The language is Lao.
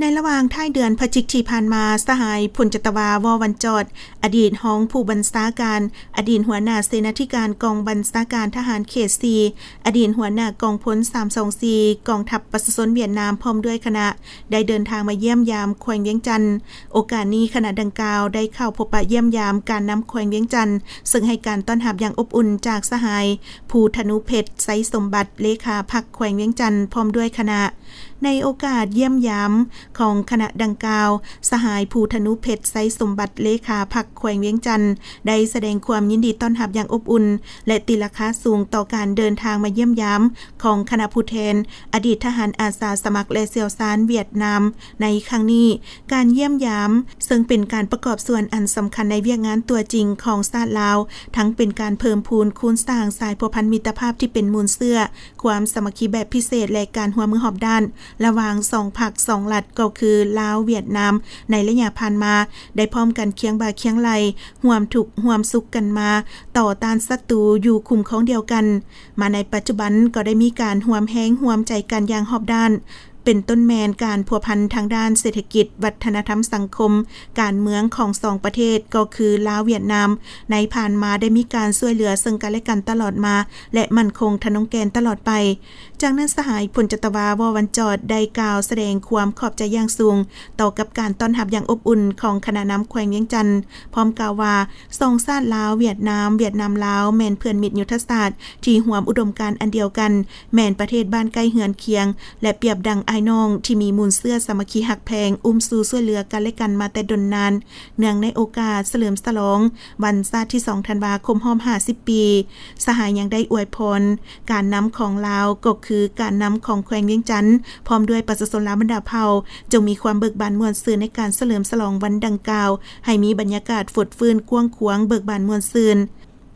ໃນລະຫວ່າງທ້າຍເດືອນພະຈິກທີ່ຜ່ານມາ, ສະຫາຍ ພົນຈັດຕະວາ ວໍວັນຈອດ, ອະດີດຮອງຜູ້ບັນຊາການ, ອະດີດຫົວໜ້າເສນາທິການກອງບັນຊາການທະຫານເຂດສີ່, ອະດີດຫົວໜ້າກອງພົນສາມສອງສີ່ ກອງທັບປະຊາຊົນຫວຽດນາມ ພ້ອມດ້ວຍຄະນະ ໄດ້ເດີນທາງມາຢ້ຽມຢາມແຂວງວຽງຈັນ. ໂອກາດນີ້, ຄະນະດັ່ງກ່າວໄດ້ເຂົ້າພົບປະຢ້ຽມຢາມການນຳແຂວງວຽງຈັນ, ເຊິ່ງໃຫ້ການຕ້ອນຮັບຢ່າງອົບອຸ່ນຈາກສະຫາຍ ພູທະນູເພັດ ໄຊສົມບັດ ເລຂາພັກແຂວງວຽງຈັນ ພ້ອມດ້ວຍຄະນະ. ໃນໂອກາດຢ້ຽມຢາມຂອງຄະນະດັ່ງກ່າວ, ສະຫາຍ ພູທະນູເພັດ ໄຊສົມບັດ ເລຂາພັກແຂວງວຽງຈັນ ໄດ້ສະແດງຄວາມຍິນດີຕ້ອນຮັບຢ່າງອົບອຸ່ນ ແລະ ຕີລາຄາສູງຕໍ່ການເດີນທາງມາຢ້ຽມຢາມຂອງຄະນະຜູ້ແທນອະດີດທະຫານອາສາສະໝັກ ແລະ ຊ່ຽວຊານຫວຽດນາມໃນຄັ້ງນີ້. ການຢ້ຽມຢາມເຊິ່ງເປັນການປະກອບສ່ວນອັນສຳຄັນໃນວຽກງານຕົວຈິງຂອງຊາດລາວ, ທັງເປັນການເພີ່ມພູນຄູນສ້າງສາຍພົວພັນມິດຕະພາບທີ່ເປັນມູນເຊື້ອ, ຄວາມສາມັກຄີແບບພິເສດ ແລະ ການຮ່ວມມືຮອບດ້ານລະຫວ່າງສອງພັກສອງລັດ ກໍຄືລາວ-ຫວຽດນາມ ໃນໄລຍະຜ່ານມາ ໄດ້ພ້ອມກັນຄຽງບ່າຄຽງໄຫຼ່ ຮ່ວມທຸກຮ່ວມສຸກກັນມາ ຕໍ່ຕ້ານສັດຕູຢູ່ຄຸ້ມຄອງດຽວກັນ. ມາໃນປັດຈຸບັນກໍໄດ້ມີການຮ່ວມແຮງຮ່ວມໃຈກັນຢ່າງຮອບດ້ານ, ເປັນຕົ້ນແມ່ນການພົວພັນທາງດ້ານເສດຖະກິດ, ວັດທະນະທຳ, ສັງຄົມ, ການເມືອງຂອງສອງປະເທດ ກໍຄືລາວ-ຫວຽດນາມ ໃນຜ່ານມາໄດ້ມີການຊ່ວຍເຫຼືອເຊິ່ງກັນແລະກັນຕະຫຼອດມາ ແລະ ໝັ້ນຄົງທະນົງແກ່ນຕະຫຼອດໄປ. ຈາກນັ້ນ, ສະຫາຍ ພົນຈັດຕະວາ ວໍວັນຈອດ ໄດ້ກ່າວສະແດງຄວາມຂອບໃຈຢ່າງສູງຕໍ່ກັບການຕ້ອນຮັບຢ່າງອົບອຸ່ນຂອງຄະນະນຳແຂວງວຽງຈັນ, ພ້ອມກ່າວວ່າ ສອງຊາດລາວ-ຫວຽດນາມ, ຫວຽດນາມ-ລາວ ແມ່ນເພື່ອນມິດຍຸດທະສາດທີ່ຮ່ວມອຸດົມການອັນດຽວກັນ, ແມ່ນປະເທດບ້ານໃກ້ເຮືອນຄຽງ ແລະ ປຽບດັ່ງອ້າຍນ້ອງທີ່ມີມູນເຊື້ອສາມັກຄີຮັກແພງ, ອຸ້ມຊູຊ່ວຍເຫຼືອກັນແລະກັນມາແຕ່ດົນນານ. ເນື່ອງໃນໂອກາດສະເຫຼີມສະຫຼອງວັນຊາດທີສອງ ທັນວາ ຄົບຮອບຫ້າສິບປີ, ສະຫາຍຍັງໄດ້ອວຍພອນການນຳຂອງລາວ, ກໍຄືການນຳຂອງແຂວງວຽງຈັນ ພ້ອມດ້ວຍປະຊາຊົນລາວບັນດາເຜົ່າ ຈົ່ງມີຄວາມເບີກບານມ່ວນຊື່ນໃນການສະເຫຼີມສະຫຼອງວັນດັ່ງກ່າວ, ໃຫ້ມີບັນຍາກາດຟົດຟື້ນ, ກວ້າງຂວາງ, ເບີກບານມ່ວນຊື່ນ.